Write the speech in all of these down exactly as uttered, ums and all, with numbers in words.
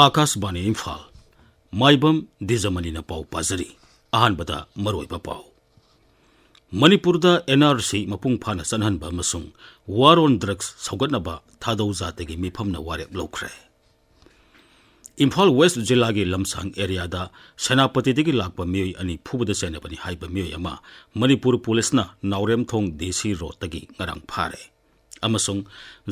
ꯑꯥꯀꯥꯁꯕꯥꯅꯤ ꯏꯝꯐꯥꯜ꯫ ꯃꯥꯏꯕꯝ ꯗꯤꯖꯃꯅꯤꯅ ꯄꯥꯎ ꯄꯥꯖꯔꯤ꯫ ꯑꯍꯥꯟꯕꯗ ꯃꯔꯨꯑꯣꯏꯕ ꯄꯥꯎ꯫ ꯃꯅꯤꯄꯨꯔꯗ NRC ꯃꯄꯨꯡ ꯐꯥꯅ ꯆꯠꯍꯟꯕ ꯑꯃꯁꯨꯡ War on Drugs ꯁꯧꯒꯠꯅꯕ ꯊꯥꯗꯧ ꯖꯥꯠꯇꯒꯤ ꯃꯤꯐꯝꯅ ꯋꯥꯔꯦꯞ ꯂꯧꯈ꯭ꯔꯦ꯫ ꯏꯝꯐꯥꯜ ꯋꯦꯁ ꯖꯤꯂꯥꯒꯤ ꯂꯝꯁꯥꯡ ꯑꯦꯔꯤꯌꯥꯗ ꯁꯦꯅꯥꯄꯇꯤꯗꯒꯤ ꯂꯥꯛꯄ ꯃꯤꯑꯣꯏ ꯑꯅꯤ ꯐꯨꯕꯗ ꯆꯦꯟꯅꯕꯅꯤ ꯍꯥꯏꯕ ꯃꯤꯑꯣꯏ ꯑꯃ ꯃꯅꯤꯄꯨꯔ ꯄꯨꯂꯤꯁꯅ ꯅꯥꯎꯔꯦꯝꯊꯣꯡ DC ꯔꯣꯗꯇꯒꯤ ꯉꯔꯥꯡ ꯐꯥꯔꯦ꯫ ꯑꯃꯁꯨꯡ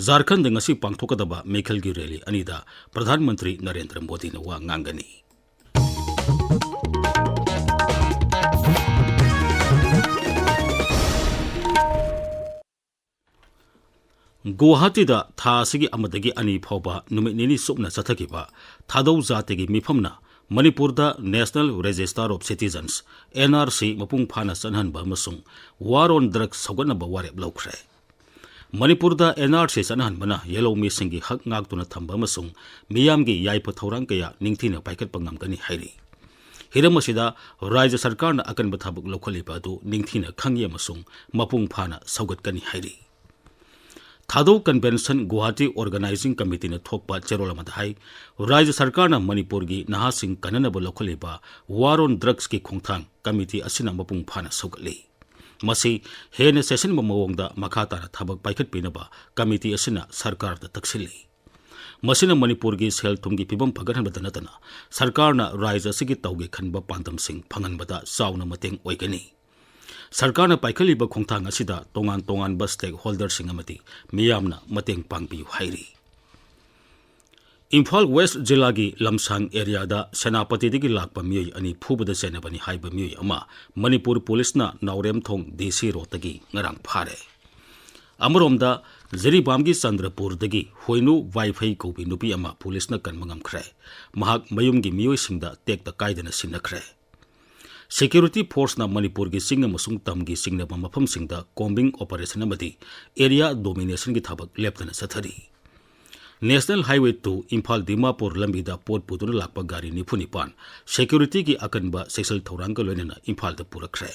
ꯖꯥꯔꯈꯟꯗ ꯉꯁꯤ ꯄꯥꯡꯊꯣꯛꯀꯗꯕ ꯃꯤꯈꯜꯒꯤ ꯔꯦꯂꯤ ꯑꯅꯤꯗ ꯄ꯭ꯔꯙꯥꯟ ꯃꯟꯇ꯭ꯔꯤ ꯅꯔꯦꯟꯗ꯭ꯔ ꯃꯣꯗꯤꯅ ꯋꯥ ꯉꯥꯡꯒꯅꯤ꯫ ꯒꯨꯋꯥꯍꯥꯇꯤꯗ ꯊꯥ ꯑꯁꯤꯒꯤ ꯑꯃꯗꯒꯤ ꯑꯅꯤ ꯐꯥꯎꯕ ꯅꯨꯃꯤꯠ ꯅꯤꯅꯤ ꯆꯨꯞꯅ ꯆꯠꯊꯈꯤꯕ ꯊꯥꯗꯧ ꯖꯥꯇꯤꯒꯤ ꯃꯤꯐꯝꯅ ꯃꯅꯤꯄꯨꯔꯗ National Register of Citizens, NRC ꯃꯄꯨꯡ ꯐꯥꯅ ꯆꯠꯍꯟꯕ ꯑꯃꯁꯨꯡ War on Drugs ꯁꯧꯒꯠꯅꯕ ꯋꯥꯔꯦꯞ ꯂꯧꯈ꯭ꯔꯦ꯫ ꯃꯅꯤꯄꯨꯔꯗ NRC ꯆꯠꯅꯍꯟꯕꯅ ꯌꯦꯜꯍꯧꯃꯤꯁꯤꯡꯒꯤ ꯍꯛ ꯉꯥꯛꯇꯨꯅ ꯊꯝꯕ ꯑꯃꯁꯨꯡ ꯃꯤꯌꯥꯝꯒꯤ ꯌꯥꯏꯐ ꯊꯧꯔꯥꯡ ꯀꯌꯥ ꯅꯤꯡꯊꯤꯅ ꯄꯥꯏꯈꯠꯄ ꯉꯝꯒꯅꯤ ꯍꯥꯏꯔꯤ꯫ ꯍꯤꯔꯝ ꯑꯁꯤꯗ ꯔꯥꯖ꯭ꯌ ꯁꯔꯀꯥꯔꯅ ꯑꯀꯟꯕ ꯊꯕꯛ ꯂꯧꯈꯠꯂꯤꯕ ꯑꯗꯨ ꯅꯤꯡꯊꯤꯅ ꯈꯪꯏ ꯑꯃꯁꯨꯡ ꯃꯄꯨꯡ ꯐꯥꯅ ꯁꯧꯒꯠꯀꯅꯤ ꯍꯥꯏꯔꯤ꯫ ꯊꯥꯗꯧ Convention Guwahati Organizing Committeeꯅ ꯊꯣꯛꯄ ꯆꯦꯔꯣꯜ ꯑꯃꯗ ꯍꯥꯏ, ꯔꯥꯖ꯭ꯌ ꯁꯔꯀꯥꯔꯅ ꯃꯅꯤꯄꯨꯔꯒꯤ ꯅꯍꯥꯁꯤꯡ ꯀꯟꯅꯅꯕ ꯂꯧꯈꯠꯂꯤꯕ War on Drugsꯀꯤ ꯈꯣꯡꯊꯥꯡ committee ꯑꯁꯤꯅ ꯃꯄꯨꯡ ꯐꯥꯅ ꯁꯧꯒꯠꯂꯤ꯫ ꯃꯁꯤ ꯍꯦꯟꯅ ꯆꯦꯠꯁꯤꯟꯕ ꯃꯑꯣꯡꯗ ꯃꯈꯥ ꯇꯥꯅ ꯊꯕꯛ ꯄꯥꯏꯈꯠꯄꯤꯅꯕ committee ꯑꯁꯤꯅ ꯁꯔꯀꯥꯔꯗ ꯇꯛꯁꯤꯜꯂꯤ꯫ ꯃꯁꯤꯅ ꯃꯅꯤꯄꯨꯔꯒꯤ ꯁꯦꯜ ꯊꯨꯝꯒꯤ ꯐꯤꯕꯝ ꯐꯒꯠꯍꯟꯕꯗ ꯅꯠꯇꯅ ꯁꯔꯀꯥꯔꯅ ꯔꯥꯖ꯭ꯌ ꯑꯁꯤꯒꯤ ꯇꯧꯒꯦ ꯈꯟꯕ ꯄꯥꯟꯗꯝꯁꯤꯡ ꯐꯪꯍꯟꯕꯗ ꯆꯥꯎꯅ ꯃꯇꯦꯡ ꯑꯣꯏꯒꯅꯤ꯫ ꯁꯔꯀꯥꯔꯅ ꯄꯥꯏꯈꯠꯂꯤꯕ ꯈꯣꯡꯊꯥꯡ ꯑꯁꯤꯗ ꯇꯣꯉꯥꯟ ꯇꯣꯉꯥꯟꯕ stakeholderꯁꯤꯡ ꯑꯃꯗꯤ ꯃꯤꯌꯥꯝꯅ ꯃꯇꯦꯡ ꯄꯥꯡꯕꯤꯌꯨ ꯍꯥꯏꯔꯤ꯫ ꯏꯝꯐꯥꯜ ꯋꯦꯁ ꯖꯤꯂꯥꯒꯤ ꯂꯝꯁꯥꯡ ꯑꯦꯔꯤꯌꯥꯗ ꯁꯦꯅꯥꯄꯇꯤꯗꯒꯤ ꯂꯥꯛꯄ ꯃꯤꯑꯣꯏ ꯑꯅꯤ ꯐꯨꯕꯗ ꯆꯦꯟꯅꯕꯅꯤ ꯍꯥꯏꯕ ꯃꯤꯑꯣꯏ ꯑꯃ ꯃꯅꯤꯄꯨꯔ ꯄꯨꯂꯤꯁꯅ ꯅꯥꯎꯔꯦꯝꯊꯣꯡ DC ꯔꯣꯗꯇꯒꯤ ꯉꯔꯥꯡ ꯐꯥꯔꯦ꯫ ꯑꯃꯔꯣꯝꯗ, ꯖꯤꯔꯤꯕꯥꯝꯒꯤ ꯆꯟꯗ꯭ꯔꯄꯨꯔꯗꯒꯤ ꯍꯣꯏꯅꯨ ꯋꯥꯏꯐꯩ ꯀꯧꯕꯤ ꯅꯨꯄꯤ ꯑꯃ ꯄꯨꯂꯤꯁꯅ ꯀꯟꯕ ꯉꯝꯈ꯭ꯔꯦ꯫ ꯃꯍꯥꯛ ꯃꯌꯨꯝꯒꯤ ꯃꯤꯑꯣꯏꯁꯤꯡꯗ ꯇꯦꯛꯇ ꯀꯥꯏꯗꯅ ꯁꯤꯟꯅꯈ꯭ꯔꯦ꯫ Security forceꯅ ꯃꯅꯤꯄꯨꯔꯒꯤ ꯆꯤꯡ ꯑꯃꯁꯨꯡ ꯇꯝꯒꯤ ꯆꯤꯡꯅꯕ ꯃꯐꯝꯁꯤꯡꯗ combing operation ꯑꯃꯗꯤ area dominationꯒꯤ ꯊꯕꯛ ꯂꯦꯞꯇꯅ ꯆꯠꯊꯔꯤ꯫ National Highway two Imphal Dimapur ꯂꯝꯕꯤꯗ ꯄꯣꯠ ꯄꯨꯗꯨꯅ ꯂꯥꯛꯄ ꯒꯥꯔꯤ ꯅꯤꯐꯨ ꯅꯤꯄꯥꯟ securityꯒꯤ ꯑꯀꯟꯕ ꯆꯦꯛꯁꯤꯜ ꯊꯧꯔꯥꯡꯒ ꯂꯣꯏꯅꯅ ꯏꯝꯐꯥꯜꯗ ꯄꯨꯔꯛꯈ꯭ꯔꯦ꯫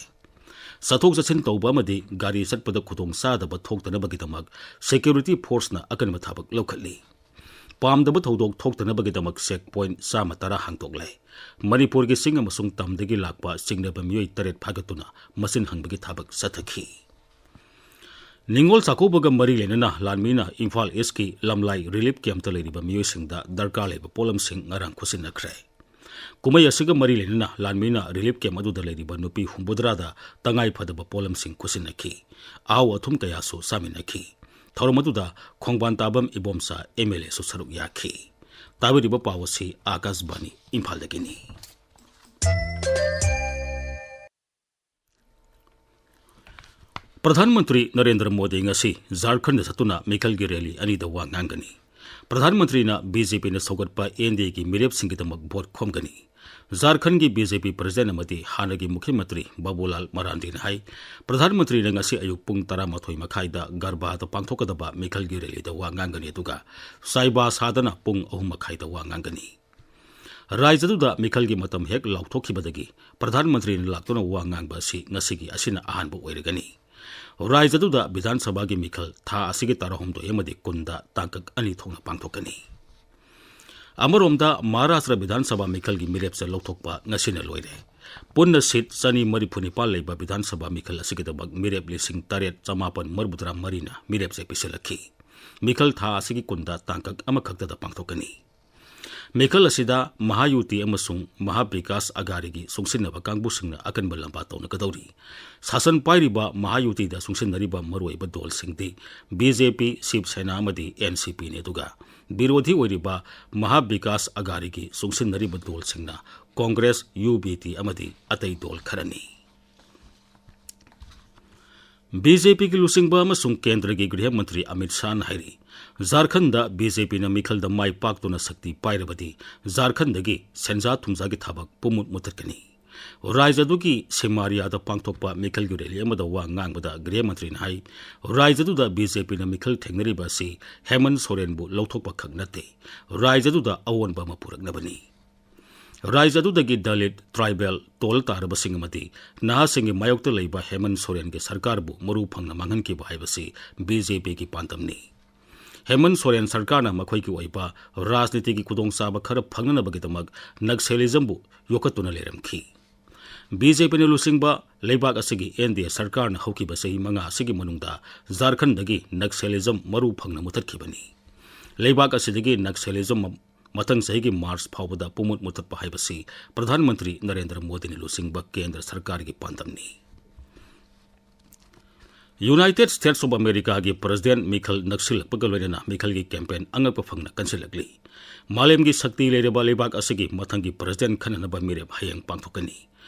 ꯆꯠꯊꯣꯛ ꯆꯠꯁꯤꯟ ꯇꯧꯕ ꯑꯃꯗꯤ ꯒꯥꯔꯤ ꯆꯠꯄꯗ ꯈꯨꯗꯣꯡ ꯆꯥꯗꯕ ꯊꯣꯛꯇꯅꯕꯒꯤꯗꯃꯛ security forceꯅ ꯑꯀꯟꯕ ꯊꯕꯛ ꯂꯧꯈꯠꯂꯤ꯫ ꯄꯥꯝꯗꯕ ꯊꯧꯗꯣꯛ ꯊꯣꯛꯇꯅꯕꯒꯤꯗꯃꯛ ꯆꯦꯛ ꯄꯣꯏꯟꯠ ꯆꯥꯝꯃ ꯇꯔꯥ ꯍꯥꯡꯗꯣꯛꯂꯦ꯫ ꯃꯅꯤꯄꯨꯔꯒꯤ ꯆꯤꯡ ꯑꯃꯁꯨꯡ ꯇꯝꯗꯒꯤ ꯂꯥꯛꯄ ꯆꯤꯡꯅꯕ ꯃꯤꯑꯣꯏ ꯇꯔꯦꯠ ꯐꯥꯒꯠꯇꯨꯅ ꯃꯁꯤꯡ ꯍꯪꯕꯒꯤ ꯊꯕꯛ ꯆꯠꯊꯈꯤ꯫ ꯅꯤꯉꯣꯜ ꯆꯥꯛꯀꯧꯕꯒ ꯃꯔꯤ ꯂꯩꯅꯅ ꯂꯥꯟꯃꯤꯅ ꯏꯝꯐꯥꯜ ꯏꯁꯀꯤ ꯂꯝꯂꯥꯏ ꯔꯤꯂꯤꯐ ꯀꯦꯝꯞꯇ ꯂꯩꯔꯤꯕ ꯃꯤꯑꯣꯏꯁꯤꯡꯗ ꯗꯔꯀꯥꯔ ꯂꯩꯕ ꯄꯣꯠꯂꯝꯁꯤꯡ ꯉꯔꯥꯡ ꯈꯨꯠꯁꯤꯟꯅꯈ꯭ꯔꯦ꯫ ꯀꯨꯝꯍꯩ ꯑꯁꯤꯒ ꯃꯔꯤ ꯂꯩꯅꯅ ꯂꯥꯟꯃꯤꯅ ꯔꯤꯂꯤꯐ ꯀꯦꯝꯞ ꯑꯗꯨꯗ ꯂꯩꯔꯤꯕ ꯅꯨꯄꯤ ꯍꯨꯝꯐꯨꯇꯔꯥꯗ ꯇꯉꯥꯏ ꯐꯗꯕ ꯄꯣꯠꯂꯝꯁꯤꯡ ꯈꯨꯠꯁꯤꯟꯅꯈꯤ꯫ ꯑꯍꯥꯎ ꯑꯊꯨꯝ ꯀꯌꯥꯁꯨ ꯆꯥꯃꯤꯟꯅꯈꯤ꯫ ꯊꯧꯔꯝ ꯑꯗꯨꯗ ꯈꯣꯡꯕꯥꯟ ꯇꯥꯕꯝ ꯏꯕꯣꯝꯆꯥ ꯑꯦꯝ ꯑꯦꯜ ꯑꯦꯁꯨ ꯁꯔꯨꯛ ꯌꯥꯈꯤ꯫ ꯇꯥꯕꯤꯔꯤꯕ ꯄꯥꯎ ꯑꯁꯤ ꯑꯥꯀꯥꯁꯕꯥꯅꯤ ꯏꯝꯐꯥꯜꯗꯒꯤꯅꯤ꯫ ꯄ꯭ꯔꯙꯥꯟ ꯃꯟꯇ꯭ꯔꯤ ꯅꯔꯦꯟꯗ꯭ꯔ ꯃꯣꯗꯤ ꯉꯁꯤ ꯖꯥꯔꯈꯟꯗ ꯆꯠꯇꯨꯅ ꯃꯤꯈꯜꯒꯤ ꯔꯦꯂꯤ ꯑꯅꯤꯗ ꯋꯥ ꯉꯥꯡꯒꯅꯤ꯫ ꯄ꯭ꯔꯙꯥꯟ ꯃꯟꯇ꯭ꯔꯤꯅ ꯕꯤ ꯖꯦ ꯄꯤꯅ ꯁꯧꯒꯠꯄ ꯑꯦꯟ ꯗꯤ ꯑꯦꯒꯤ ꯃꯤꯔꯦꯞꯁꯤꯡꯒꯤꯗꯃꯛ ꯚꯣꯠ ꯈꯣꯝꯒꯅꯤ꯫ ꯖꯥꯔꯈꯟꯒꯤ ꯕꯤ ꯖꯦ ꯄꯤ ꯄ꯭ꯔꯁꯤꯗꯦꯟꯠ ꯑꯃꯗꯤ ꯍꯥꯟꯅꯒꯤ ꯃꯨꯈ꯭ꯌ ꯃꯟꯇ꯭ꯔꯤ ꯕꯥꯕꯨꯂꯥꯜ ꯃꯔꯥꯟꯗꯤꯅ ꯍꯥꯏ, ꯄ꯭ꯔꯙꯥꯟ ꯃꯟꯇ꯭ꯔꯤꯅ ꯉꯁꯤ ꯑꯌꯨꯛ ꯄꯨꯡ ꯇꯔꯥꯃꯥꯊꯣꯏ ꯃꯈꯥꯏꯗ ꯒꯔꯕꯥꯗ ꯄꯥꯡꯊꯣꯛꯀꯗꯕ ꯃꯤꯈꯜꯒꯤ ꯔꯦꯂꯤꯗ ꯋꯥ ꯉꯥꯡꯒꯅꯤ, ꯑꯗꯨꯒ ꯆꯥꯏꯕꯥ ꯁꯥꯗꯅ ꯄꯨꯡ ꯑꯍꯨꯝ ꯃꯈꯥꯏꯗ ꯋꯥ ꯉꯥꯡꯒꯅꯤ꯫ ꯔꯥꯏꯖ꯭ꯌꯗꯨꯗ ꯃꯤꯈꯜꯒꯤ ꯃꯇꯝ ꯍꯦꯛ ꯂꯥꯎꯊꯣꯛꯈꯤꯕꯗꯒꯤ ꯄ꯭ꯔꯙꯥꯟ ꯃꯟꯇ꯭ꯔꯤꯅ ꯂꯥꯛꯇꯨꯅ ꯋꯥ ꯉꯥꯡꯕ ꯑꯁꯤ ꯉꯁꯤꯒꯤ ꯑꯁꯤꯅ ꯑꯍꯥꯟꯕ ꯑꯣꯏꯔꯒꯅꯤ꯫ ꯔꯥꯏꯖ꯭ꯌꯗꯨꯗ ꯕꯤꯙꯥꯟ ꯁꯚꯥꯒꯤ ꯃꯤꯈꯜ ꯊꯥ ꯑꯁꯤꯒꯤ ꯇꯔꯥꯍꯨꯝꯗꯣꯏ ꯑꯃꯗꯤ ꯀꯨꯟꯗ ꯇꯥꯡꯀꯛ ꯑꯅꯤ ꯊꯣꯛꯅ ꯄꯥꯡꯊꯣꯛꯀꯅꯤ꯫ ꯑꯃꯔꯣꯝꯗ, ꯃꯍꯥꯔꯥꯁꯇ꯭ꯔ ꯕꯤꯙꯥꯟ ꯁꯚꯥ ꯃꯤꯈꯜꯒꯤ ꯃꯤꯔꯦꯞꯁꯦ ꯂꯧꯊꯣꯛꯄ ꯉꯁꯤꯅ ꯂꯣꯏꯔꯦ꯫ ꯄꯨꯟꯅ ꯁꯤꯠ ꯆꯅꯤ ꯃꯔꯤꯐꯨ ꯅꯤꯄꯥꯜ ꯂꯩꯕ ꯕꯤꯙꯥꯟ ꯁꯚꯥ ꯃꯤꯈꯜ ꯑꯁꯤꯒꯤꯗꯃꯛ ꯃꯤꯔꯦꯞ ꯂꯤꯁꯤꯡ ꯇꯔꯦꯠ ꯆꯃꯥꯄꯟ ꯃꯔꯤꯐꯨꯇꯔꯥ ꯃꯔꯤꯅ ꯃꯤꯔꯦꯞꯁꯦ ꯄꯤꯁꯤꯜꯂꯛꯈꯤ꯫ ꯃꯤꯈꯜ ꯊꯥ ꯑꯁꯤꯒꯤ ꯀꯨꯟꯗ ꯇꯥꯡꯀꯛ ꯑꯃꯈꯛꯇꯗ ꯄꯥꯡꯊꯣꯛꯀꯅꯤ꯫ ꯃꯤꯈꯜ ꯑꯁꯤꯗ ꯃꯍꯥꯌꯨꯇꯤ ꯑꯃꯁꯨꯡ ꯃꯍꯥꯕꯤꯀꯥꯁ ꯑꯒꯥꯔꯤꯒꯤ ꯆꯨꯡꯁꯤꯟꯅꯕ ꯀꯥꯡꯕꯨꯁꯤꯡꯅ ꯑꯀꯟꯕ ꯂꯝꯕꯥ ꯇꯧꯅꯒꯗꯧꯔꯤ꯫ ꯁꯥꯁꯟ ꯄꯥꯏꯔꯤꯕ ꯃꯍꯥꯌꯨꯇꯤꯗ ꯆꯨꯡꯁꯤꯟꯅꯔꯤꯕ ꯃꯔꯨꯑꯣꯏꯕ ꯗꯣꯜꯁꯤꯡꯗꯤ ꯕꯤ ꯖꯦ ꯄꯤ, ꯁꯤꯕ ꯁꯦꯅꯥ ꯑꯃꯗꯤ ꯑꯦꯟ ꯁꯤ ꯄꯤꯅꯤ, ꯑꯗꯨꯒ ꯕꯤꯔꯣꯙꯤ ꯑꯣꯏꯔꯤꯕ ꯃꯍꯥꯕꯤꯀꯥꯁ ꯑꯒꯥꯔꯤꯒꯤ ꯆꯨꯡꯁꯤꯟꯅꯔꯤꯕ ꯗꯣꯜꯁꯤꯡꯅ ꯀꯣꯡꯒ꯭ꯔꯦꯁ, ꯌꯨ ꯕꯤ ꯇꯤ ꯑꯃꯗꯤ ꯑꯇꯩ ꯗꯣꯜ ꯈꯔꯅꯤ꯫ ꯕꯤ ꯖꯦ ꯄꯤꯒꯤ ꯂꯨꯆꯤꯡꯕ ꯑꯃꯁꯨꯡ ꯀꯦꯟꯗ꯭ꯔꯒꯤ ꯒ꯭ꯔꯤꯍ ꯃꯟꯇ꯭ꯔꯤ ꯑꯃꯤꯠ ꯁꯥꯍꯅ ꯍꯥꯏꯔꯤ, ꯖꯥꯔꯈꯟꯗ ꯕꯤ ꯖꯦ ꯄꯤꯅ ꯃꯤꯈꯜꯗ ꯃꯥꯏ ꯄꯥꯛꯇꯨꯅ ꯁꯛꯇꯤ ꯄꯥꯏꯔꯕꯗꯤ ꯖꯥꯔꯈꯟꯗꯒꯤ ꯁꯦꯟꯖꯥ ꯊꯨꯝꯖꯥꯒꯤ ꯊꯕꯛ ꯄꯨꯝꯃꯨꯠ ꯃꯨꯊꯠꯀꯅꯤ꯫ ꯔꯥꯏꯖ꯭ꯌ ꯑꯗꯨꯒꯤ ꯁꯤꯃꯥꯔꯤꯌꯥꯗ ꯄꯥꯡꯊꯣꯛꯄ ꯃꯤꯈꯜꯒꯤ ꯔꯦꯂꯤ ꯑꯃꯗ ꯋꯥ ꯉꯥꯡꯕꯗ ꯒ꯭ꯔꯤꯍ ꯃꯟꯇ꯭ꯔꯤꯅ ꯍꯥꯏ, ꯔꯥꯏꯖ꯭ꯌ ꯑꯗꯨꯗ ꯕꯤ ꯖꯦ ꯄꯤꯅ ꯃꯤꯈꯜ ꯊꯦꯡꯅꯔꯤꯕ ꯑꯁꯤ ꯍꯦꯃꯟ ꯁꯣꯔꯦꯟꯕꯨ ꯂꯧꯊꯣꯛꯄ ꯈꯛ ꯅꯠꯇꯦ, ꯔꯥꯏꯖ꯭ꯌ ꯑꯗꯨꯗ ꯑꯑꯣꯟꯕ ꯑꯃ ꯄꯨꯔꯛꯅꯕꯅꯤ꯫ ꯔꯥꯏꯖ꯭ꯌ ꯑꯗꯨꯗꯒꯤ ꯗꯂꯤꯠ, ꯇ꯭ꯔꯥꯏꯕꯦꯜ, ꯇꯣꯜ ꯇꯥꯔꯕꯁꯤꯡ ꯑꯃꯗꯤ ꯅꯍꯥꯁꯤꯡꯒꯤ ꯃꯥꯌꯣꯛꯇ ꯂꯩꯕ ꯍꯦꯃꯟ ꯁꯣꯔꯦꯟꯒꯤ ꯁꯔꯀꯥꯔꯕꯨ ꯃꯔꯨ ꯐꯪꯅ ꯃꯥꯡꯍꯟꯈꯤꯕ ꯍꯥꯏꯕꯁꯤ ꯕꯤ ꯖꯦ ꯄꯤꯒꯤ ꯄꯥꯟꯗꯝꯅꯤ꯫ ꯍꯦꯃꯟ ꯁꯣꯔꯦꯟ ꯁꯔꯀꯥꯔꯅ ꯃꯈꯣꯏꯒꯤ ꯑꯣꯏꯕ ꯔꯥꯖꯅꯤꯇꯤꯒꯤ ꯈꯨꯗꯣꯡꯆꯥꯕ ꯈꯔ ꯐꯪꯅꯅꯕꯒꯤꯗꯃꯛ ꯅꯛꯁꯦꯂꯤꯖꯝꯕꯨ ꯌꯣꯛꯈꯠꯇꯨꯅ ꯂꯩꯔꯝꯈꯤ꯫ ꯕꯤ ꯖꯦ ꯄꯤꯅ ꯂꯨꯆꯤꯡꯕ ꯂꯩꯕꯥꯛ ꯑꯁꯤꯒꯤ ꯑꯦꯟ ꯗꯤ ꯑꯦ ꯁꯔꯀꯥꯔꯅ ꯍꯧꯈꯤꯕ ꯆꯍꯤ ꯃꯉꯥ ꯑꯁꯤꯒꯤ ꯃꯅꯨꯡꯗ ꯖꯥꯔꯈꯟꯗꯒꯤ ꯅꯛꯁꯦꯂꯤꯖꯝ ꯃꯔꯨ ꯐꯪꯅ ꯃꯨꯊꯠꯈꯤꯕꯅꯤ꯫ ꯂꯩꯕꯥꯛ ꯑꯁꯤꯗꯒꯤ ꯅꯛꯁꯦꯂꯤꯖꯝ ꯃꯊꯪ ꯆꯍꯤꯒꯤ ꯃꯥꯔꯆ ꯐꯥꯎꯕꯗ ꯄꯨꯝꯃꯨꯠ ꯃꯨꯊꯠꯄ ꯍꯥꯏꯕꯁꯤ ꯄ꯭ꯔꯙꯥꯟ ꯃꯟꯇ꯭ꯔꯤ ꯅꯔꯦꯟꯗ꯭ꯔ ꯃꯣꯗꯤꯅ ꯂꯨꯆꯤꯡꯕ ꯀꯦꯟꯗ꯭ꯔ ꯁꯔꯀꯥꯔꯒꯤ ꯄꯥꯟꯗꯝꯅꯤ꯫ ꯌꯨꯅꯥꯏꯇꯦꯗ ꯁ꯭ꯇꯦꯠꯁ ꯑꯣꯐ ꯑꯃꯦꯔꯤꯀꯥꯒꯤ ꯄ꯭ꯔꯁꯤꯗꯦꯟꯠ ꯃꯤꯈꯜ ꯅꯛꯁꯤꯜꯂꯛꯄꯒ ꯂꯣꯏꯅꯅ ꯃꯤꯈꯜꯒꯤ ꯀꯦꯝꯄꯦꯟ ꯑꯉꯛꯄ ꯐꯪꯅ ꯀꯟꯁꯤꯜꯂꯛꯂꯤ꯫ ꯃꯥꯂꯦꯝꯒꯤ ꯁꯛꯇꯤ ꯂꯩꯔꯕ ꯂꯩꯕꯥꯛ ꯑꯁꯤꯒꯤ ꯃꯊꯪꯒꯤ ꯄ꯭ꯔꯁꯤꯗꯦꯟꯠ ꯈꯟꯅꯅꯕ ꯃꯤꯔꯦꯞ ꯍꯌꯦꯡ ꯄꯥꯡꯊꯣꯛꯀꯅꯤ꯫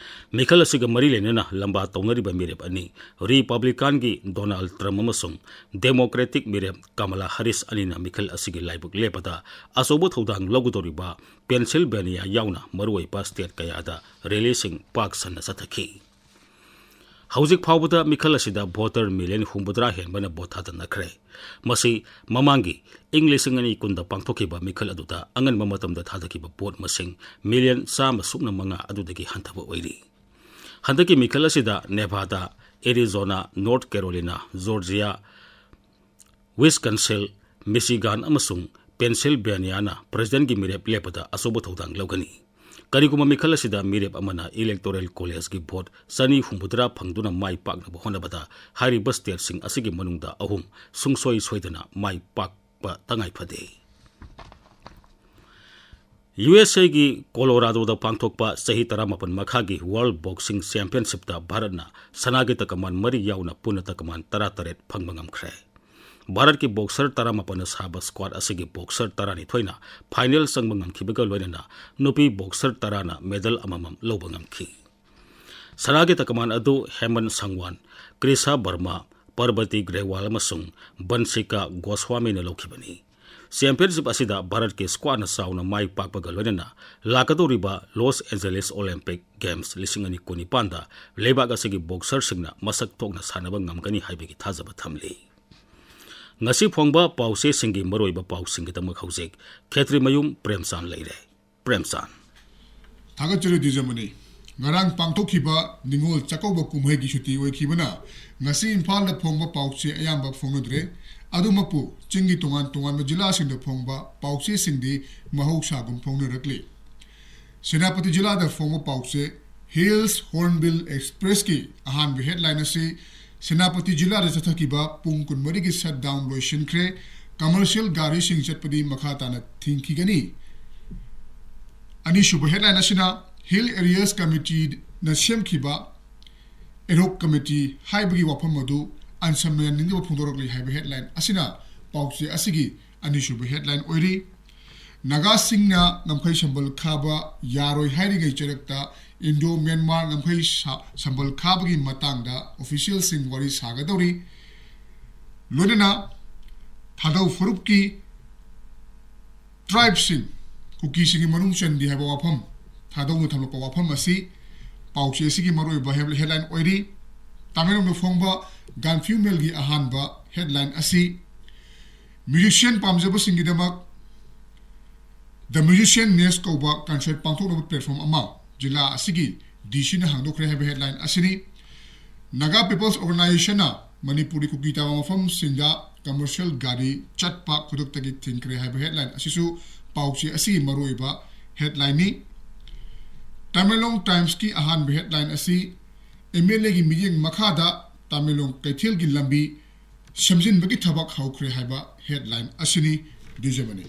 ꯃꯤꯈꯜ ꯑꯁꯤꯒ ꯃꯔꯤ ꯂꯩꯅꯅ ꯂꯝꯕꯥ ꯇꯧꯅꯔꯤꯕ ꯃꯤꯔꯦꯞ ꯑꯅꯤ, ꯔꯤꯄꯕ꯭ꯂꯤꯀꯥꯟꯒꯤ ꯗꯣꯅꯥꯜꯗ ꯇ꯭ꯔꯝꯞ ꯑꯃꯁꯨꯡ ꯗꯦꯃꯣꯀ꯭ꯔꯦꯇꯤꯛ ꯃꯤꯔꯦꯞ ꯀꯃꯂꯥ ꯍꯔꯤꯁ ꯑꯅꯤꯅ ꯃꯤꯈꯜ ꯑꯁꯤꯒꯤ ꯂꯥꯏꯕꯛ ꯂꯦꯞꯄꯗ ꯑꯆꯧꯕ ꯊꯧꯗꯥꯡ ꯂꯧꯒꯗꯧꯔꯤꯕ ꯄꯦꯟꯁꯤꯜꯚꯦꯅꯤꯌꯥ ꯌꯥꯎꯅ ꯃꯔꯨꯑꯣꯏꯕ ꯁ꯭ꯇꯦꯠ ꯀꯌꯥꯗ ꯔꯦꯂꯤꯁꯤꯡ ꯄꯥꯛ ꯁꯟꯅ ꯆꯠꯊꯈꯤ꯫ ꯍꯧꯖꯤꯛ ꯐꯥꯎꯕꯗ ꯃꯤꯈꯜ ꯑꯁꯤꯗ ꯚꯣꯇꯔ ꯃꯤꯂꯤꯌꯟ ꯍꯨꯝꯐꯨꯇꯔꯥ ꯍꯦꯟꯕꯅ ꯚꯣꯠ ꯊꯥꯗꯅꯈ꯭ꯔꯦ꯫ ꯃꯁꯤ ꯃꯃꯥꯡꯒꯤ ꯏꯪ ꯂꯤꯁꯤꯡ ꯑꯅꯤ ꯀꯨꯟꯗ ꯄꯥꯡꯊꯣꯛꯈꯤꯕ ꯃꯤꯈꯜ ꯑꯗꯨꯗ ꯑꯉꯟꯕ ꯃꯇꯝꯗ ꯊꯥꯗꯈꯤꯕ ꯚꯣꯠ ꯃꯁꯤꯡ ꯃꯤꯂꯤꯌꯟ ꯆꯥꯝꯃ ꯁꯨꯞꯅ ꯃꯉꯥ ꯑꯗꯨꯗꯒꯤ ꯍꯟꯊꯕ ꯑꯣꯏꯔꯤ꯫ ꯍꯟꯗꯛꯀꯤ ꯃꯤꯈꯜ ꯑꯁꯤꯗ ꯅꯦꯚꯥꯗꯥ, ꯑꯦꯔꯤꯖꯣꯅꯥ, ꯅꯣꯔꯊ ꯀꯦꯔꯣꯂꯤꯅꯥ, ꯖꯣꯔꯖꯤꯌꯥ, ꯋꯤꯁꯀꯟꯁꯤꯜ, ꯃꯤꯆꯤꯒꯥꯟ ꯑꯃꯁꯨꯡ ꯄꯦꯟꯁꯤꯜꯚꯦꯅꯤꯌꯥꯅ ꯄ꯭ꯔꯁꯤꯗꯦꯟꯠꯀꯤ ꯃꯤꯔꯦꯞ ꯂꯦꯞꯄꯗ ꯑꯆꯧꯕ ꯊꯧꯗꯥꯡ ꯂꯧꯒꯅꯤ꯫ ꯀꯔꯤꯒꯨꯝꯕ ꯃꯤꯈꯜ ꯑꯁꯤꯗ ꯃꯤꯔꯦꯞ ꯑꯃꯅ ꯏꯂꯦꯛꯇꯣꯔꯦꯜ ꯀꯣꯂꯦꯖꯀꯤ ꯚꯣꯠ ꯆꯅꯤ ꯍꯨꯝꯐꯨꯇꯔꯥ ꯐꯪꯗꯨꯅ ꯃꯥꯏ ꯄꯥꯛꯅꯕ ꯍꯣꯠꯅꯕꯗ ꯍꯥꯏꯔꯤꯕ ꯁ꯭ꯇꯦꯠꯁꯤꯡ ꯑꯁꯤꯒꯤ ꯃꯅꯨꯡꯗ ꯑꯍꯨꯝ ꯁꯨꯡꯁꯣꯏ ꯁꯣꯏꯗꯅ ꯃꯥꯏ ꯄꯥꯛꯄ ꯇꯉꯥꯏ ꯐꯗꯦ꯫ ꯌꯨ ꯑꯦꯁ ꯑꯦꯒꯤ ꯀꯣꯂꯣꯔꯥꯗꯣꯗ ꯄꯥꯡꯊꯣꯛꯄ ꯆꯍꯤ ꯇꯔꯥꯃꯥꯄꯟ ꯃꯈꯥꯒꯤ ꯋꯥꯔꯜꯗ ꯕꯣꯛꯁꯤꯡ ꯆꯦꯝꯄꯤꯌꯟꯁꯤꯞꯇ ꯚꯥꯔꯠꯅ ꯁꯅꯥꯒꯤ ꯇꯀꯃꯥꯟ ꯃꯔꯤ ꯌꯥꯎꯅ ꯄꯨꯟꯅ ꯇꯀꯃꯥꯟ ꯇꯔꯥꯇꯔꯦꯠ ꯐꯪꯕ ꯉꯝꯈ꯭ꯔꯦ꯫ ꯚꯥꯔꯠꯀꯤ ꯕꯣꯛꯁꯔ ꯇꯔꯥꯃꯥꯄꯟꯅ ꯁꯥꯕ ꯁ꯭ꯀ꯭ꯋꯥꯗ ꯑꯁꯤꯒꯤ ꯕꯣꯛꯁꯔ ꯇꯔꯥꯅꯤꯊꯣꯏꯅ ꯐꯥꯏꯅꯦꯜ ꯆꯪꯕ ꯉꯝꯈꯤꯕꯒ ꯂꯣꯏꯅꯅ ꯅꯨꯄꯤ ꯕꯣꯛꯁꯔ ꯇꯔꯥꯅ ꯃꯦꯗꯜ ꯑꯃꯃꯝ ꯂꯧꯕ ꯉꯝꯈꯤ꯫ ꯁꯅꯥꯒꯤ ꯇꯀꯃꯥꯟ ꯑꯗꯨ ꯍꯦꯃꯟ ꯁꯪꯋꯥꯟ, ꯀ꯭ꯔꯤꯁꯥ ꯕꯔꯃꯥ, ꯄꯔꯕꯇꯤ ꯒ꯭ꯔꯦꯋꯥꯜ ꯑꯃꯁꯨꯡ ꯕꯟꯁꯤꯀꯥ ꯒꯣꯁ꯭ꯋꯥꯃꯤꯅ ꯂꯧꯈꯤꯕꯅꯤ꯫ ꯆꯦꯝꯄꯤꯌꯟꯁꯤꯞ ꯑꯁꯤꯗ ꯚꯥꯔꯠꯀꯤ ꯁ꯭ꯀ꯭ꯋꯥꯗꯅ ꯆꯥꯎꯅ ꯃꯥꯏ ꯄꯥꯛꯄꯒ ꯂꯣꯏꯅꯅ ꯂꯥꯛꯀꯗꯧꯔꯤꯕ ꯂꯣꯁ ꯑꯦꯟꯖꯦꯂꯤꯁ ꯑꯣꯂꯦꯝꯄꯤꯛ ꯒꯦꯝꯁ ꯂꯤꯁꯤꯡ ꯑꯅꯤ ꯀꯨꯟꯅꯤꯄꯥꯟꯗ ꯂꯩꯕꯥꯛ ꯑꯁꯤꯒꯤ ꯕꯣꯛꯁꯔꯁꯤꯡꯅ ꯃꯁꯛ ꯊꯣꯛꯅ ꯁꯥꯟꯅꯕ ꯉꯝꯒꯅꯤ ꯍꯥꯏꯕꯒꯤ ꯊꯥꯖꯕ ꯊꯝꯂꯤ꯫ ꯉꯁꯤ ꯐꯣꯡꯕ ꯄꯥꯎꯆꯦꯁꯤꯡꯒꯤ ꯃꯔꯨꯑꯣꯏꯕ ꯄꯥꯎꯁꯤꯡꯒꯤꯗꯃꯛ ꯍꯧꯖꯤꯛ ꯈꯦꯇ꯭ꯔꯤꯃꯌꯨꯝ ꯄ꯭ꯔꯦꯝꯆꯥꯟ ꯂꯩꯔꯦ꯫ ꯄ꯭ꯔꯦꯝꯆꯥꯟ꯫ ꯊꯥꯒꯠꯆꯔꯤ ꯗꯤꯖꯃꯅꯤ꯫ ꯉꯔꯥꯡ ꯄꯥꯡꯊꯣꯛꯈꯤꯕ ꯅꯤꯉꯣꯜ ꯆꯥꯛꯀꯧꯕ ꯀꯨꯝꯍꯩꯒꯤ ꯁꯨꯇꯤ ꯑꯣꯏꯈꯤꯕꯅ ꯉꯁꯤ ꯏꯝꯐꯥꯜꯗ ꯐꯣꯡꯕ ꯄꯥꯎꯆꯦ ꯑꯌꯥꯝꯕ ꯐꯣꯡꯅꯗ꯭ꯔꯦ꯫ ꯑꯗꯨꯃꯛꯄꯨ, ꯆꯤꯡꯒꯤ ꯇꯣꯉꯥꯟ ꯇꯣꯉꯥꯟꯕ ꯖꯤꯂꯥꯁꯤꯡꯗ ꯐꯣꯡꯕ ꯄꯥꯎꯆꯦꯁꯤꯡꯗꯤ ꯃꯍꯧꯁꯥꯒꯨꯝ ꯐꯣꯡꯅꯔꯛꯂꯤ꯫ ꯁꯦꯅꯥꯄꯇꯤ ꯖꯤꯂꯥꯗ ꯐꯣꯡꯕ ꯄꯥꯎꯆꯦ ꯍꯤꯜꯁ ꯍꯣꯔꯟꯕꯤꯜ ꯑꯦꯛꯁꯄ꯭ꯔꯦꯁꯀꯤ ꯑꯍꯥꯟꯕ ꯍꯦꯗꯂꯥꯏꯟ ꯑꯁꯤ, "ꯁꯦꯅꯥꯄꯇꯤ ꯖꯤꯂꯥꯗ ꯆꯠꯊꯈꯤꯕ ꯄꯨꯡ ꯀꯨꯟꯃꯔꯤꯒꯤ ꯁꯠꯗꯥꯎꯟ ꯂꯣꯏꯁꯤꯟꯈ꯭ꯔꯦ, ꯀꯃꯔꯁꯤꯌꯦꯜ ꯒꯥꯔꯤꯁꯤꯡ ꯆꯠꯄꯗꯤ ꯃꯈꯥ ꯇꯥꯅ ꯊꯤꯡꯈꯤꯒꯅꯤ" ꯑꯅꯤꯁꯨꯕ ꯍꯦꯗꯂꯥꯏꯟ ꯑꯁꯤꯅ ꯍꯤꯜ ꯑꯦꯔꯤꯌꯥꯁ ꯀꯃꯤꯇꯤꯅ ꯁꯦꯝꯈꯤꯕ ꯑꯦꯗꯍꯣꯛ ꯀꯃꯤꯇꯤ ꯍꯥꯏꯕꯒꯤ ꯋꯥꯐꯝ ꯑꯗꯨ ꯑꯟꯁꯝꯅ ꯌꯥꯅꯤꯡꯗꯕ ꯐꯣꯡꯗꯣꯔꯛꯂꯤ ꯍꯥꯏꯕ ꯍꯦꯗꯂꯥꯏꯟ ꯑꯁꯤꯅ ꯄꯥꯎꯆꯦ ꯑꯁꯤꯒꯤ ꯑꯅꯤꯁꯨꯕ ꯍꯦꯗꯂꯥꯏꯟ ꯑꯣꯏꯔꯤ꯫ ꯅꯥꯒꯥꯁꯤꯡꯅ ꯉꯝꯈꯩ ꯁꯝꯕꯜ ꯈꯥꯕ ꯌꯥꯔꯣꯏ ꯍꯥꯏꯔꯤꯉꯩ ꯆꯔꯛꯇ ꯏꯟꯗꯣ ꯃ꯭ꯌꯥꯟꯃꯥꯔ ꯉꯝꯈꯩ ꯁꯥ-, ꯁꯝꯕꯜ ꯈꯥꯕꯒꯤ ꯃꯇꯥꯡꯗ ꯑꯣꯐꯤꯁꯤꯌꯦꯜꯁꯤꯡ ꯋꯥꯔꯤ ꯁꯥꯒꯗꯧꯔꯤ꯫ ꯂꯣꯏꯅꯅ ꯊꯥꯗꯧ ꯐꯨꯔꯨꯞꯀꯤ ꯇ꯭ꯔꯥꯏꯕꯁꯤꯡ, ꯀꯨꯀꯤꯁꯤꯡꯒꯤ ꯃꯅꯨꯡ ꯆꯟꯗꯦ ꯍꯥꯏꯕ ꯋꯥꯐꯝ, ꯊꯥꯗꯧꯅ ꯊꯝꯂꯛꯄ ꯋꯥꯐꯝ ꯑꯁꯤ ꯄꯥꯎꯆꯦ ꯑꯁꯤꯒꯤ ꯃꯔꯨꯑꯣꯏꯕ ꯍꯦ-, ꯍꯦꯗꯂꯥꯏꯟ ꯑꯣꯏꯔꯤ꯫ ꯇꯃꯦꯡꯂꯣꯡꯗ ꯐꯣꯡꯕ ꯒꯥꯟꯐꯤꯌꯨ ꯃꯦꯜꯒꯤ ꯑꯍꯥꯟꯕ ꯍꯦꯗꯂꯥꯏꯟ ꯑꯁꯤ ꯃ꯭ꯌꯨꯖꯤꯁꯤꯌꯥꯟ ꯄꯥꯝꯖꯕꯁꯤꯡꯒꯤꯗꯃꯛ The Musician Nest ꯀꯧꯕ ꯀꯟꯁꯔꯠ ꯄꯥꯡꯊꯣꯛꯅꯕ ꯄ꯭ꯂꯦꯠꯐꯣꯝ ꯑꯃ ꯖꯤꯂꯥ ꯑꯁꯤꯒꯤ ꯗꯤ ꯁꯤꯅ ꯍꯥꯡꯗꯣꯛꯈ꯭ꯔꯦ ꯍꯥꯏꯕ ꯍꯦꯗꯂꯥꯏꯟ ꯑꯁꯤꯅꯤ꯫ ꯅꯥꯒꯥ ꯄꯤꯄꯜꯁ ꯑꯣꯔꯒꯅꯥꯏꯖꯦꯁꯟꯅ ꯃꯅꯤꯄꯨꯔꯒꯤ ꯀꯨꯀꯤ ꯇꯥꯕ ꯃꯐꯝꯁꯤꯡꯗ ꯀꯃꯔꯁꯤꯌꯦꯜ ꯒꯥꯔꯤ ꯆꯠꯄ ꯈꯨꯗꯛꯇꯒꯤ ꯊꯤꯡꯈ꯭ꯔꯦ ꯍꯥꯏꯕ ꯍꯦꯗꯂꯥꯏꯟ ꯑꯁꯤꯁꯨ ꯄꯥꯎꯆꯦ ꯑꯁꯤꯒꯤ ꯃꯔꯨꯑꯣꯏꯕ ꯍꯦꯗꯂꯥꯏꯟꯅꯤ꯫ ꯇꯃꯦꯡꯂꯣꯡ ꯇꯥꯏꯝꯁꯀꯤ ꯑꯍꯥꯟꯕ ꯍꯦꯗꯂꯥꯏꯟ ꯑꯁꯤ ꯑꯦꯝ ꯑꯦꯜ ꯑꯦꯒꯤ ꯃꯤꯠꯌꯦꯡ ꯃꯈꯥꯗ ꯇꯃꯦꯡꯂꯣꯡ ꯀꯩꯊꯦꯜꯒꯤ ꯂꯝꯕꯤ ꯁꯦꯝꯖꯤꯟꯕꯒꯤ ꯊꯕꯛ ꯍꯧꯈ꯭ꯔꯦ ꯍꯥꯏꯕ ꯍꯦꯗꯂꯥꯏꯟ ꯑꯁꯤꯅꯤ꯫ ꯗꯤꯖꯃꯅꯤ꯫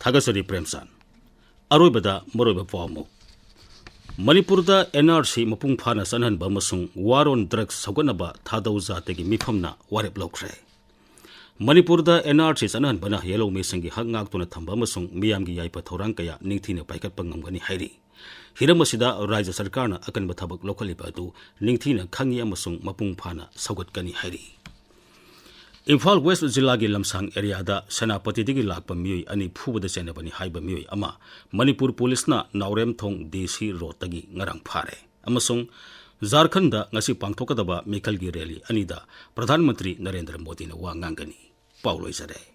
ꯊꯥꯒꯠꯆꯔꯤ ꯄ꯭ꯔꯦꯝꯆꯥꯟ꯫ ꯑꯔꯣꯏꯕꯗ ꯃꯔꯨꯑꯣꯏꯕ ꯄꯥꯎ ꯑꯃꯨꯛ꯫ ꯃꯅꯤꯄꯨꯔꯗ ꯑꯦꯟ ꯑꯥꯔ ꯁꯤ ꯃꯄꯨꯡ ꯐꯥꯅ ꯆꯠꯅꯍꯟꯕ ꯑꯃꯁꯨꯡ ꯋꯥꯔ ꯑꯣꯟ ꯗ꯭ꯔꯒꯁ ꯁꯧꯒꯠꯅꯕ ꯊꯥꯗꯧ ꯖꯥꯇꯤꯒꯤ ꯃꯤꯐꯝꯅ ꯋꯥꯔꯦꯞ ꯂꯧꯈ꯭ꯔꯦ꯫ ꯃꯅꯤꯄꯨꯔꯗ ꯑꯦꯟ ꯑꯥꯔ ꯁꯤ ꯆꯠꯅꯍꯟꯕꯅ ꯌꯦꯜꯍꯧꯃꯤꯁꯤꯡꯒꯤ ꯍꯛ ꯉꯥꯛꯇꯨꯅ ꯊꯝꯕ ꯑꯃꯁꯨꯡ ꯃꯤꯌꯥꯝꯒꯤ ꯌꯥꯏꯐ ꯊꯧꯔꯥꯡ ꯀꯌꯥ ꯅꯤꯡꯊꯤꯅ ꯄꯥꯏꯈꯠꯄ ꯉꯝꯒꯅꯤ ꯍꯥꯏꯔꯤ꯫ ꯍꯤꯔꯝ ꯑꯁꯤꯗ ꯔꯥꯖ꯭ꯌ ꯁꯔꯀꯥꯔꯅ ꯑꯀꯟꯕ ꯊꯕꯛ ꯂꯧꯈꯠꯂꯤꯕ ꯑꯗꯨ ꯅꯤꯡꯊꯤꯅ ꯈꯪꯏ ꯑꯃꯁꯨꯡ ꯃꯄꯨꯡ ꯐꯥꯅ ꯁꯧꯒꯠꯀꯅꯤ ꯍꯥꯏꯔꯤ꯫ ꯏꯝꯐꯥꯜ ꯋꯦꯁ꯭ꯠ ꯖꯤꯂꯥꯒꯤ ꯂꯝꯁꯥꯡ ꯑꯦꯔꯤꯌꯥꯗ ꯁꯦꯅꯥꯄꯇꯤꯗꯒꯤ ꯂꯥꯛꯄ ꯃꯤꯑꯣꯏ ꯑꯅꯤ ꯐꯨꯕꯗ ꯆꯦꯟꯅꯕꯅꯤ ꯍꯥꯏꯕ ꯃꯤꯑꯣꯏ ꯑꯃ ꯃꯅꯤꯄꯨꯔ ꯄꯨꯂꯤꯁꯅ ꯅꯥꯎꯔꯦꯝꯊꯣꯡ ꯗꯤ ꯁꯤ ꯔꯣꯗꯇꯒꯤ ꯉꯔꯥꯡ ꯐꯥꯔꯦ ꯑꯃꯁꯨꯡ ꯖꯥꯔꯈꯟꯗ ꯉꯁꯤ ꯄꯥꯡꯊꯣꯛꯀꯗꯕ ꯃꯤꯈꯜꯒꯤ ꯔꯦꯂꯤ ꯑꯅꯤꯗ ꯄ꯭ꯔꯙꯥꯟ ꯃꯟꯇ꯭ꯔꯤ ꯅꯔꯦꯟꯗ꯭ꯔ ꯃꯣꯗꯤꯅ ꯋꯥ ꯉꯥꯡꯒꯅꯤ꯫ ꯄꯥꯎ ꯂꯣꯏꯖꯔꯦ꯫